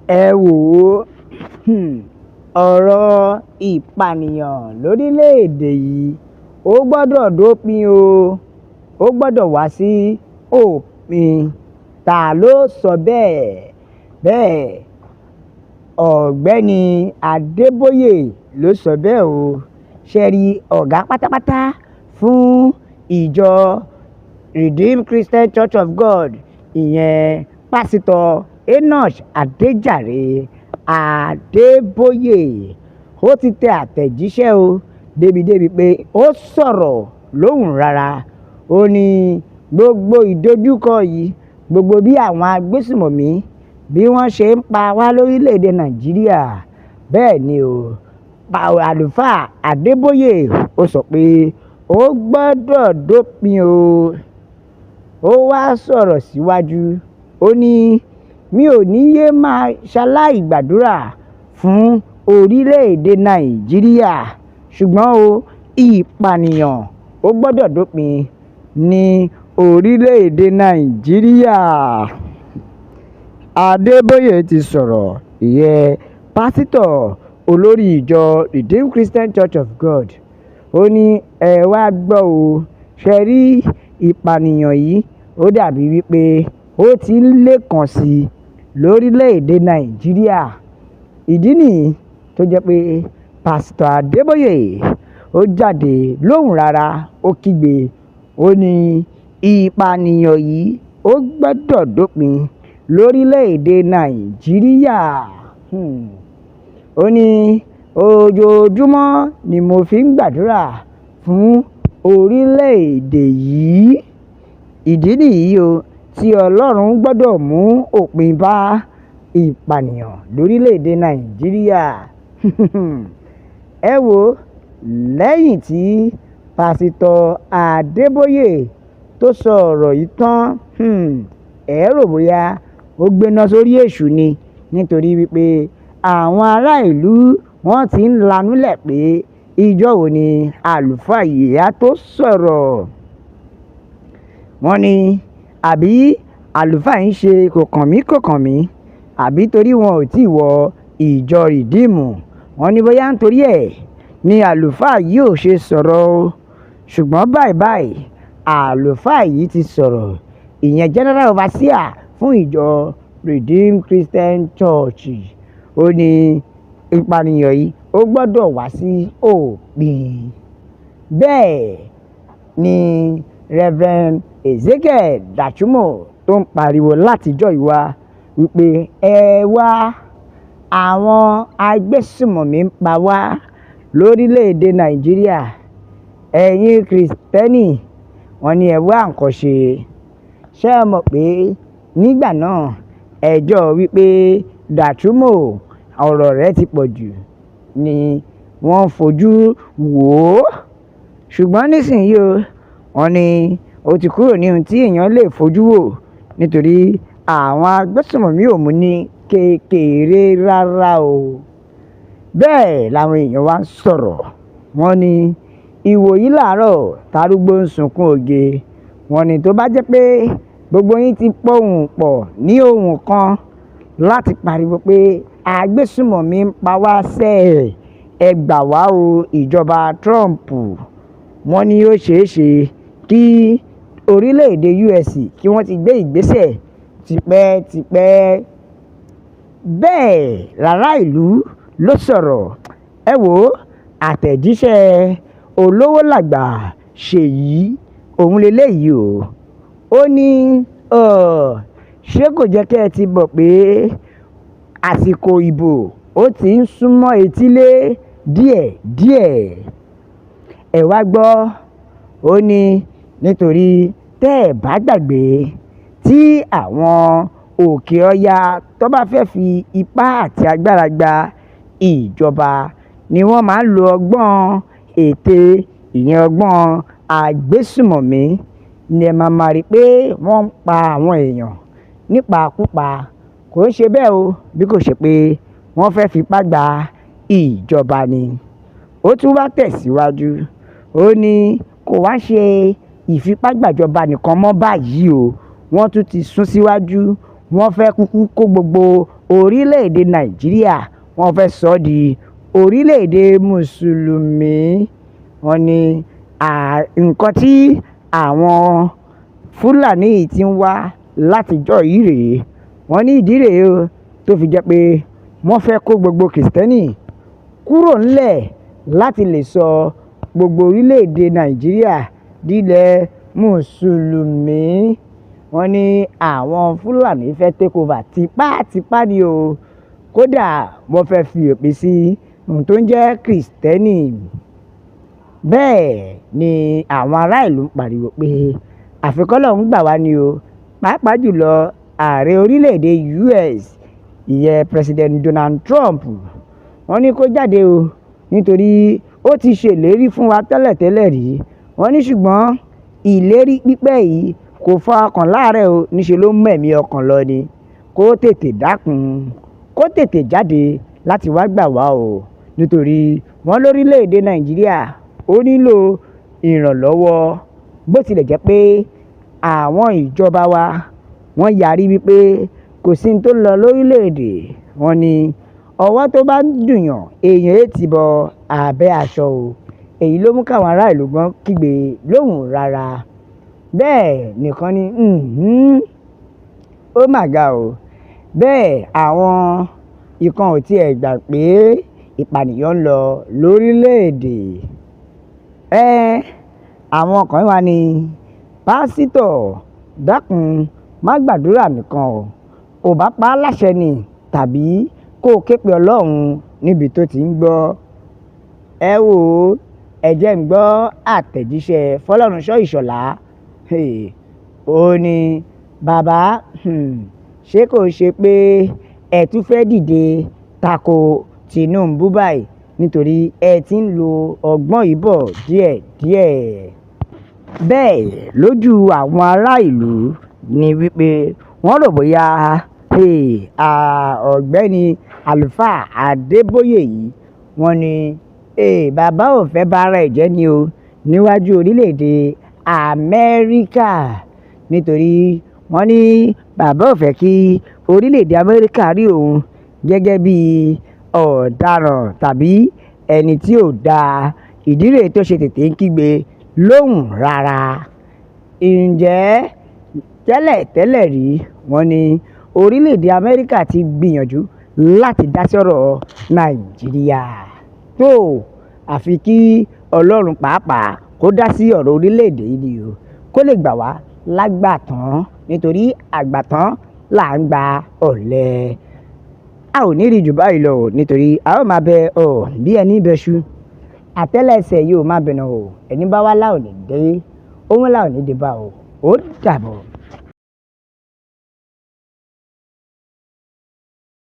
Ẹ wò ó, ọ̀rọ̀ ìpànìyàn lórílẹ̀‐èdè yìí ò gbọ́dọ̀ dópin o, ò gbọ́dọ̀ wá sí òpin. Ta ló sọ bẹ́ẹ̀? Bẹ́ẹ̀ Ọ̀gbẹ́ni Adébóyè ló sọ bẹ́ẹ̀ o. Ṣé ẹ rí ọ̀gá pátápátá fún ìjọ Redeemed Christian Church of God, ìyẹn Pásítọ̀ Enoch Adéjàre Adébóyè, ó ti tẹ àtẹ̀jíṣẹ́ o débìdébí pé ó sọ̀rọ̀ lóhùn rárá. Ó ní gbogbo ìdojúkọ yìí, gbogbo bí àwọn agbésùmọ̀mí bí wọ́n ṣe ń pa wá lórílẹ̀‐èdè Nàìjíríà. Bẹ́ẹ̀ ni o, Àlùfáà Adébóyè ó sọ pé ó gbọ́dọ̀ dópin o. Ó wá sọ̀rọ̀ síwájú, ó ní mi ò ní yéé máa ṣaláì gbàdúrà fún orílẹ̀‐èdè Nàìjíríà, ṣùgbọ́n o, ìpànìyàn ò gbọ́dọ̀ dópin ní orílẹ̀‐èdè Nàìjíríà. Adébóyè ti sọ̀rọ̀, ìyẹn pásítọ̀ olórí ìjọ Redeemed Christian Church of God. Ó ní ẹ wá gbọ́ o, ṣé ẹ rí ìpànìyàn yìí, ó dàbí wípé ó ti ń lékan sí i lórílẹ̀‐èdè Nàìjíríà. Ìdí nìyí tó jẹ́ pé Pásítọ̀ Adébóyè ó jáde lóhùn rárá, ó kígbe, ó ní ìpànìyàn yìí ó gbọ́dọ̀ dópin lórílẹ̀‐èdè Nàìjíríà. Ó ní ojoojúmọ́ ni mo fi ń gbàdúrà fún orílẹ̀‐èdè yìí. Ìdí nìyí o tí Ọlọ́run gbọ́dọ̀ mú òpin bá ìpànìyàn lórílẹ̀‐èdè Nàìjíríà. Ẹ wo, lẹ́yìn tí Pásítọ̀ Adébóyè tó sọ ọ̀rọ̀ yìí tán, ẹ rò bóyá ó gbéná sórí èṣù ni, nítorí wípé àwọn ará ìlú wọ́n ti ń lanúlẹ̀ pé ìjọ wo ni àlùfáà yìí á tó sọ̀rọ̀. Wọ́n ní àbí àlùfáà ń ṣe kò kàn mí kò kàn mí, àbí torí wọn ò tí wọ ìjọ Rìdíìmù. Wọ́n ní bóyá nítorí ẹ̀ ni àlùfáà yìí ò ṣe sọ̀rọ̀ o. Ṣùgbọ́n báyìí báyìí àlùfáà yìí ti sọ̀rọ̀, ìyẹn General Overseer fún ìjọ Redeemed Christian Church. Ó ní ìpànìyàn yìí ó gbọ́dọ̀ wá sí òpin. Bẹ́ẹ̀ ni Reverend Ezekiel Dachomo tó ń pariwo látijọ́ ìwá wípé ẹ wá, àwọn agbésùmọ̀mí ń pa wá lórílẹ̀‐èdè Nàìjíríà. Ẹ̀yin Kristẹni, wọ́n ní ẹ wá nǹkan ṣe. Ṣé ẹ mọ̀ pé nígbà náà ẹjọ́ wípé Dachomo ọ̀rọ̀ rẹ̀ ti pọ̀ jù ni wọ́n fojú wò ó. Ṣùgbọ́n nísìnyí o, wọ́n ní ó ti kúrò ní ohun tí èèyàn lè fojú wò, nítorí àwọn agbésùmọ̀mí ò mú ní kékeré rárá o. Bẹ́ẹ̀ làwọn èèyàn wá ń sọ̀rọ̀. Wọ́n ní ìwòyí làárọ̀ tarúgbó ń sunkún oge. Wọ́n ní tó bá jẹ́ pé gbogbo yín ti pohùn pọ̀ ní ohùn kan láti pariwo pé agbésùmọ̀mí ń pa wá sẹ́ẹ̀, ẹ gbà wá o ìjọba Trump. Wọ́n ní ó ṣeé ṣe kí orílẹ̀-èdè US kí wọ́n ti gbé ìgbésẹ̀ tipẹ́tipẹ́. Bẹ́ẹ̀ lára ìlú ló sọ̀rọ̀. Ẹ wò ó, àtẹ̀jíṣẹ́ olówó làgbà Ṣèyí òun leléyìí o. Ó ní, ṣé kò jẹ́ kí ẹ ti mọ̀ pé àsìkò ìbò ó ti ń súnmọ́ etílé díẹ̀díẹ̀. Ẹ wá gbọ́, ó ní nítorí tẹ́ ẹ bá gbàgbé tí àwọn òkè ọya tó bá fẹ́ fi ipá àti agbára gba ìjọba ni wọ́n máa ń lo ọgbọ́n ète, ìyẹn ọgbọ́n agbésùmọ̀mí ni ẹ máa máa rí pé wọ́n ń pa àwọn èèyàn nípakúpa. Kò ń ṣe bẹ́ẹ̀ o, bí kò ṣe pé wọ́n fẹ́ fipá gba ìjọba ni. Ó tún wá tẹ̀síwájú, ó ní kò wá ṣe ìfipágbàjọba nìkan mọ́ báyìí o. Wọ́n tún ti sún síwájú, wọ́n fẹ́ kúkú kó gbogbo orílẹ̀-èdè Nàìjíríà, wọ́n fẹ́ sọ ọ́ di orílẹ̀-èdè mùsùlùmí. Wọ́n ní nǹkan tí àwọn Fúlàní yìí ti ń wá látijọ́ yìí rèé. Wọ́n ní ìdí rèé o tó fi jẹ́ pé wọ́n fẹ́ kó gbogbo Kìrìsìtẹ́nì kúrò ńlẹ̀ láti lè sọ gbogbo orílẹ̀-èdè Nàìjíríà dilẹ̀ mùsùlùmí. Wọ́n ní àwọn Fúlàní fẹ́ take over tipátipá ni o, kódà wọ́n fẹ́ fi òpin sí ohun tó ń jẹ́ Kìrìsìtẹ́nì. Bẹ́ẹ̀ ni àwọn ará ìlú ń pariwo pé àfi k'Ọlọ́run gbà wá ni o, pàápàá jùlọ ààrẹ orílẹ̀-èdè US, ìyẹn President Donald Trump. Wọ́n ní kó jáde o, nítorí ó ti ṣèlérí fún wa tẹ́lẹ̀tẹ́lẹ̀ rí. Wọ́n ní ṣùgbọ́n ìlérí pípẹ́ yìí kò fa ọkàn láàárẹ̀ o, níṣe ló mú ẹ̀mí ọkàn lọ ni. Kó tètè dákun, kó tètè jáde láti wá gbà wá o, nítorí wọ́n lórílẹ̀-èdè Nàìjíríà ó nílò ìrànlọ́wọ́. Bó tilẹ̀ jẹ́ pé àwọn ìjọba wa wọ́n yarí wípé kò sí ohun tó ń lọ lórílẹ̀-èdè. Wọ́n ní ọwọ́ tó bá ń dùnyàn, èèyàn é ti bọ abẹ́ aṣọ o. Èyí ló mú káwọn ará ìlú gan kígbe lóhùn rárá. Bẹ́ẹ̀ nìkan ni, ó mà ga o. Bẹ́ẹ̀ àwọn ikán ò tiẹ̀ gbà pé ìpànìyàn ń lọ lórílẹ̀-èdè. Àwọn kan wá ní pásítọ̀ dákun má gbàdúrà nìkan o, ò bá pa á láṣẹ ni tàbí kó o ké pe Ọlọ́run níbi tó ti ń gbọ́. Ẹ wò ó, ẹ jẹ́ ń gbọ́ àtẹ̀jíṣẹ́ Fọlọ́runṣọ́ Ìṣọ̀lá. Ó ní bàbá, ṣé kò ṣe pé ẹ tún fẹ́ dìde tako Tinubu báyìí nítorí ẹ ti ń lo ọgbọ́n yìí bọ̀ díẹ̀díẹ̀. Bẹ́ẹ̀ lójú àwọn ará ìlú ni wípé wọ́n rò bóyá ọ̀gbẹ́ni Àlùfáà Adébóyè yìí, wọ́n ní bàbá ò fẹ́ bá ara ẹ̀ jẹ́ ni o níwájú orílẹ̀-èdè Amẹ́ríkà, nítorí wọ́n ní bàbá ò fẹ́ kí orílẹ̀-èdè Amẹ́ríkà rí òun gẹ́gẹ́ bí ọ̀daràn tàbí ẹni tí ò dáa. Ìdí rèé tó ṣe tètè ń kígbe lóhùn rárá. Ǹjẹ́ tẹ́lẹ̀tẹ́lẹ̀ rí, wọ́n ní orílẹ̀-èdè Amẹ́ríkà ti gbìyànjú láti dá sọ́rọ̀ Nàìjíríà tó, àfi kí Ọlọ́run pàápàá kó dá sí ọ̀rọ̀ orílẹ̀-èdè yìí ni o, kó lè gbà wá lágbàtán, nítorí àgbàtán là ń gba ọ̀lẹ. A ò ní rí jù báyìí lọ o, nítorí a ó máa bẹ ọ bí ẹni bẹṣu. Àtẹ́lẹsẹ̀ yóò máa bẹ̀nà o, ẹni bá wá láò ní dé, òun láò ní dé bá o, ó dàbọ̀.